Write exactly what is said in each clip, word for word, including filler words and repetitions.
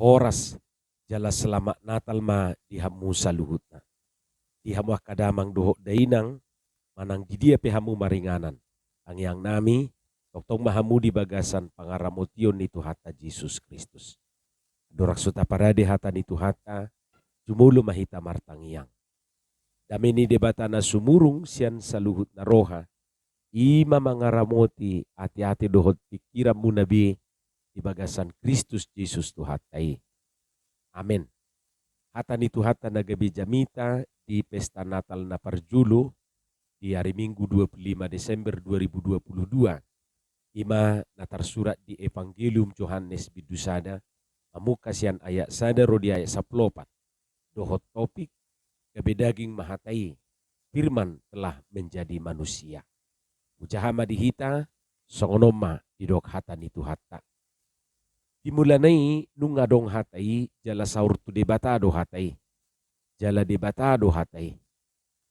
Horas jala selamat Natal ma di hamu saluhutna. Di hamu angka damang dohot dainang, manang di dia pe hamu maringanan, tangiang nami, tongtong ma hamu di bagasan pangaramotion ni Tuhanta Jesus Kristus. Andorang so taparade hata ni Tuhanta, jumolo ma hita martangiang. Dame ni Debata na sumurung sian saluhutna roha, i ma mangaramoti ateate dohot pingkiranmuna be di bagasan Kristus Jesus Tuhanta i. Amen. Hata ni Tuhanta na gabe jamita di pesta Natal na parjolo di ari Minggu dua puluh lima Desember dua ribu dua puluh dua, i ma na tarsurat di Evangelium Johannes bindu sada, mamungka sian ayat sada ro di ayat sampulu opat, dohot topik, gabe daging ma hata i, firman telah menjadi manusia. Hujaha ma di hita, songon on ma didok hata ni Tuhanta. Di mulana i nunga adong hata i, jala saur tu Debata do hata i. Jala Debata do hata i.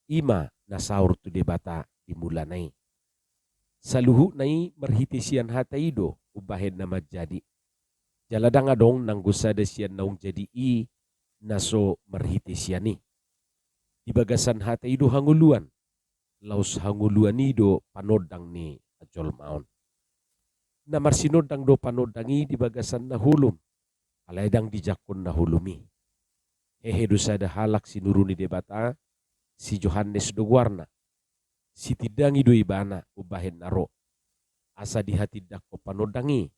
I ma na saur tu Debata di mulana i. Saluhutna i marhite sian hata i do umbahen na manjadi. Jala ndang adong nanggo sada sian naung jadi i na so marhite sian i. Di bagasan hata i do hangoluan, laos hangoluan i do panondang ni hajolmaon. Na marsinondang do panondang i di bagasan na holom, alai ndang dijangkon na holom i. Hehe do sada halak sinuru ni Debata, si Johannes do goarna. Sitindangi do ibana umbahen na ro. Asa dihatindangkon panondang i,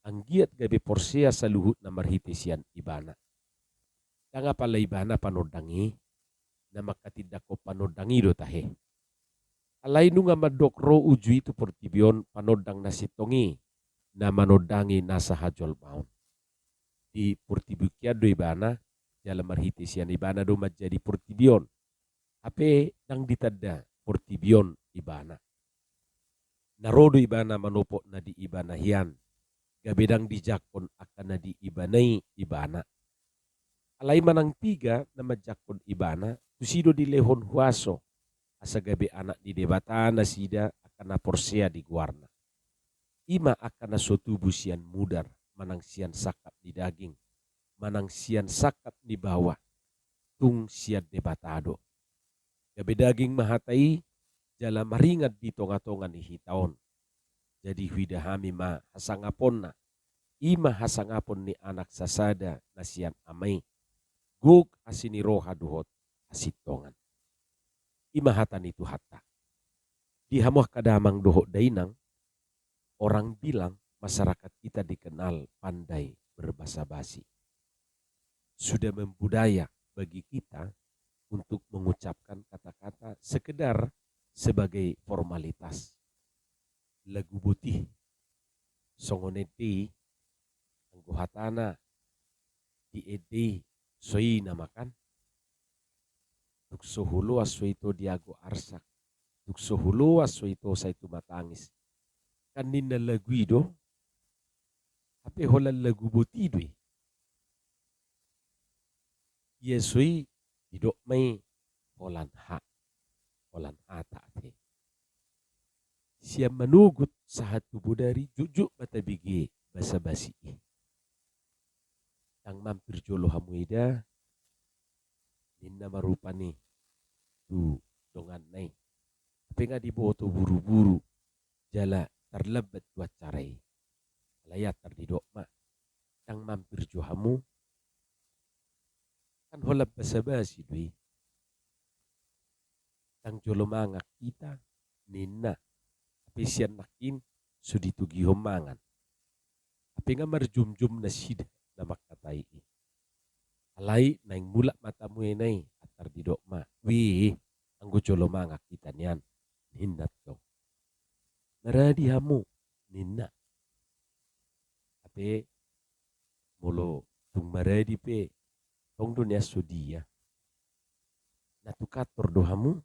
anggiat gabe porsea saluhutna marhite sian ibana. Ndang apala ibana panondang i, na mangkatindangkon panondang i do tahe. Alai nunga mandok ro uju i tu portibi on panondang na sintong i, na manondangi nasa hajolmaon. Di portibi on do ibana, jala marhite sian ibana do manjadi portibi on. Hape ndang ditanda portibi on ibana. Na ro do ibana manopot na di ibana hian, gabe ndang dijangkon angka na di ibana i ibana. Alai manang piga na manjangkon ibana, tusi do dilehon huaso, asa gabe anak ni Debata nasida angka na porsea di goarna. I ma angka na so tubu sian mudar, manang sian sangkap ni daging, manang sian sangkap ni baoa, tung sian Debata do. Gabe daging ma hata i, jala maringan di tongatonga ni hita on. Jadi huida hami ma hasangaponna, i ma hasangapon ni Anak sasada na sian Ama i, gok asi ni roha dohot hasintongan. I ma hata ni Tuhanta. Di hamu angka damang dohot dainang, orang bilang masyarakat kita dikenal pandai berbasa-basi. Sudah membudaya bagi kita untuk mengucapkan kata-kata sekedar sebagai formalitas. Lagu boti, songon ende i, anggo hatana di ende i, so i nama kan. Tung so huloas so ito diago arsak, tung so huloas so ito sai tumatangis. Kan ninna lagu i do, hape holan lagu boti do i. Ia so i didok ma i holan ha, holan hata ate. Sian manogot sahat tu bodari jotjot ma tabege basa-basi i. Ndang mampir jolo hamu eda, ninna ma rupani tu donganna i. Hape nga diboto buru-buru, jala tarlambat tu acara i. Alai antar didok ma, ndang mampir jo hamu. Kan holan basa-basi do i. Ndang jolo mangan hita, ninna. Hape sian nangkin so ditogihon mangan. Hape nga marjomjom nasida na mangkatai i. Alai naeng mulak ma tamuena i, antar didok ma, weh, anggo jolo mangan hita nian, ninna tong. Maradi hamu, ninna. Hape molo tung maradi pe, tong do nian so dia. Na tu kantor do hamu,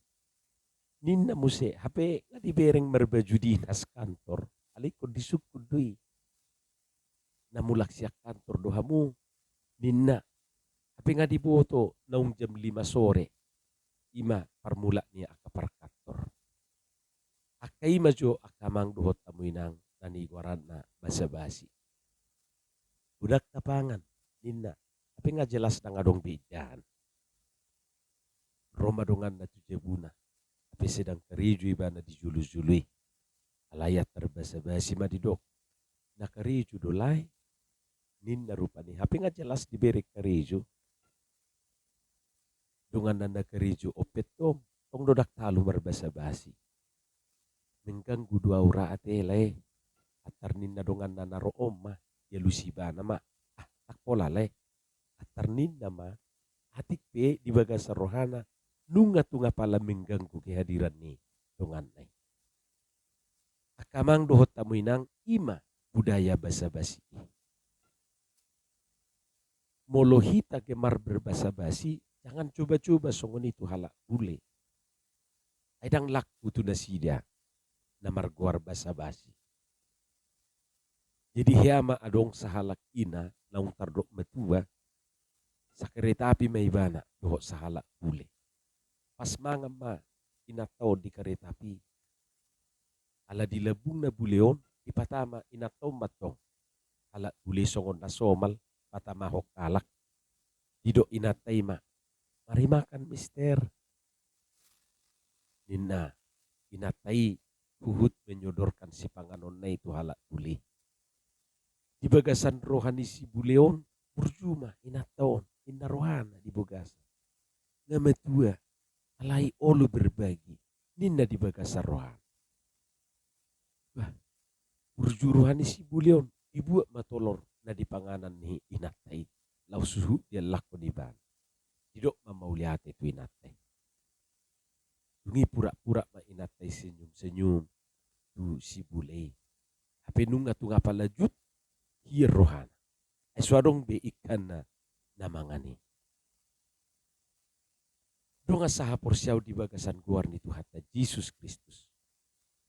ninna muse. Hape nga dibereng marbaju dinas kantor, alai ingkon disungkun do i. Na mulak sian kantor do hamu, ninna. Hape nga diboto naung jam lima sore, i ma parmulak ni angka parkantor. Angka i ma jo angka amang dohot hamu inang na nigoaranna basa-basi. Godang tapangan, ninna. Hape nga jelas ndang adong be indahan. Ro ma donganna tu jabuna, hape sedang karejo ibana di jolo-jolo i. Alai antar basa-basi ma didok, na karejo do lae, ninna rupani. Hape nga jelas dibereng karejo. Donganna na karejo on pe tong, tong do ndang talu marbasa-basi. Mengganggu do au ra ate lae. Antar ninna donganna na ro on ma, dialusi ibana ma. Ah, ndang pola lae. Antar ninna ma, atik pe di bagasan rohana, nunga tung apala mengganggu kehadiran ni donganna i. Angka amang dohot hamu inang, i ma budaya basa-basi i. Molo hita gemar berbasa-basi, jangan coba-coba songon i tu halak bule. Ai ndang laku tu nasida na margoar basa-basi. Jadi hea ma adong sahalak ina naung tardok matua, sakereta api ma ibana dohot sahalak bule. Pas mangan ma inanta on di kareta api. Ala di lambungna bule on, dipatama inanta on mantong. Halak bule songon na somal patamahon halak. Didok inanta i ma, "Mari makan, Mister," ninna inanta i, huhut menyodorkan sipanganonna i tu halak bule. Di bagasan roha ni si bule on, burju ma inanta on, ninna rohana di bagasan. Nga matua, alai olo berbagi, ninna di bagasan rohana. Bah, burju roha ni si bule on, dibuat ma tolor na di panganan ni inanta i, laos huhut diallakhon ibana. Didok ma mauliate tu inanta i. Dung i purak-purak ma inanta i senyum-senyum tu si bule i. Hape nunga tung apala jut hian rohana. Ai so adong be ingkanna na mangan i. Dongan sahaporseaon di bagasan goar ni Tuhanta Jesus Kristus.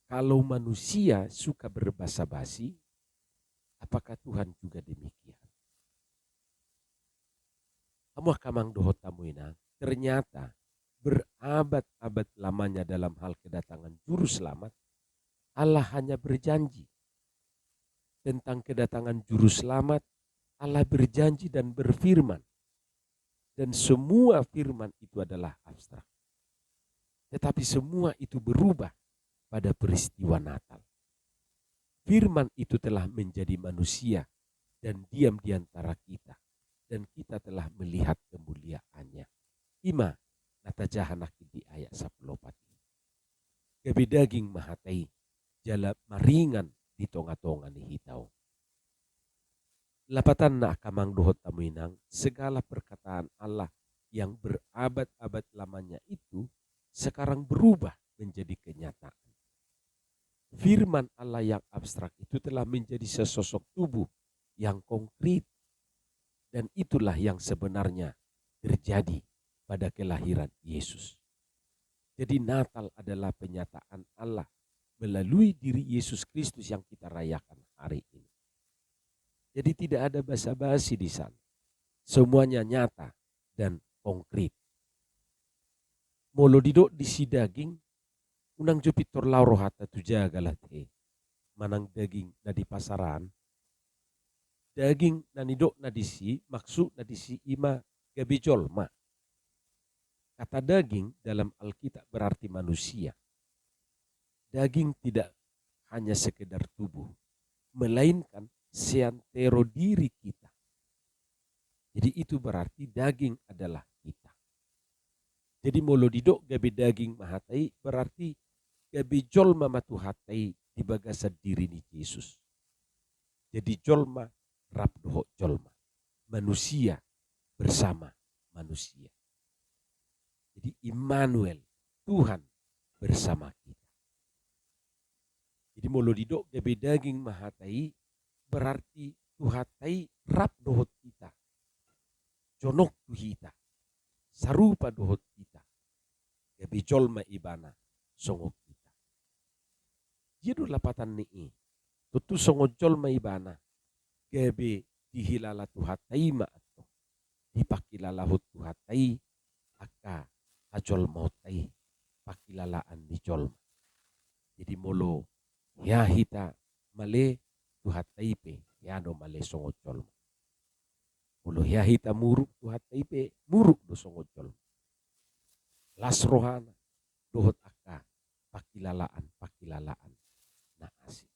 Kalau manusia suka berbasa-basi, apakah Tuhan juga demikian? Hamu angka amang dohot hamu inang, ternyata berabad-abad lamanya dalam hal kedatangan Juru Selamat, Allah hanya berjanji. Tentang kedatangan Juru Selamat, Allah berjanji dan berfirman. Dan semua firman itu adalah abstrak. Tetapi semua itu berubah pada peristiwa Natal. Firman itu telah menjadi manusia dan diam di antara kita, dan kita telah melihat kemuliaan-Nya. I ma na tajaha nangkin di ayat sampulu opat i. Gabe daging ma hata i, jala maringan di tonga-tonga ni hita on. Lapatanna angka amang dohot hamu inang, segala perkataan Allah yang berabad-abad lamanya itu sekarang berubah menjadi kenyataan. Firman Allah yang abstrak itu telah menjadi sesosok tubuh yang konkret. Dan itulah yang sebenarnya terjadi pada kelahiran Yesus. Jadi Natal adalah penyataan Allah melalui diri Yesus Kristus yang kita rayakan hari ini. Jadi tidak ada basa-basi di sana. Semuanya nyata dan konkret. Molo didok disi daging, unang jo pintor laho rohanta tu jagal ate, manang daging na di pasar an. Daging na nidokna disi, maksudna disi i ma gabe jolma. Kata daging dalam Alkitab berarti manusia. Daging tidak hanya sekedar tubuh, melainkan seantero diri kita. Jadi itu berarti daging adalah kita. Jadi molo didok gabe daging ma hata i, berarti gabe jolma ma Tuhanta i di bagasan diri ni Jesus. Jadi jolma rap dohot jolma, manusia bersama manusia. Jadi Immanuel, Tuhan bersama kita. Jadi molo didok gabe daging ma hata i, berarti Tuhanta i rap dohot hita, jonok tu hita, sarupa dohot hita, gabe jolma ibana songon hita. Dia do lapatan ni i, tontu songon jolma ibana, gabe dihilala Tuhanta i ma antong, dipangkilalahon Tuhanta i angka hajolmaonta i, pangkilalaan ni jolma. Jadi molo hea hita male, Tuhanta i pe hea do male songon jolma. Molo hea hita muruk, Tuhanta i pe muruk do songon jolma. Las rohana dohot angka pangkilalaan-pangkilalaan na asing.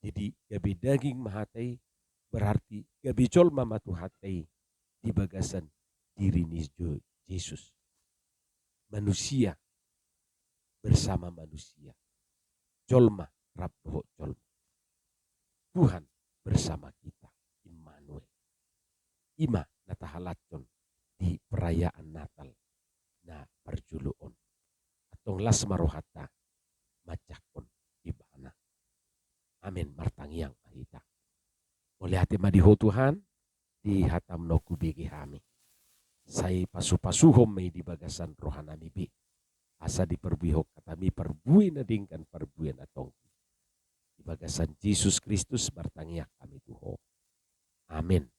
Jadi gabe daging ma hata i, berarti gabe jolma ma Tuhanta i di bagasan diri ni Jo-, Jesus. Manusia bersama manusia. Jolma rap dohot jolma. Tuhan bersama kita, Immanuel. I ma na tahalashon di perayaan Natal na parjolo on. Antong las ma rohanta manjangkon Ibana. Amen. Martangiang ma hita. Mauliate ma di Ho Tuhan, di hataM na hubege hami. Sai pasu-pasuhon ma i di bagasan rohanami be, asa diparbuehon hataMi parbue na denggan, parbue na tonggi. Di bagasan Jesus Kristus martangiang hami tu Ho. Amen.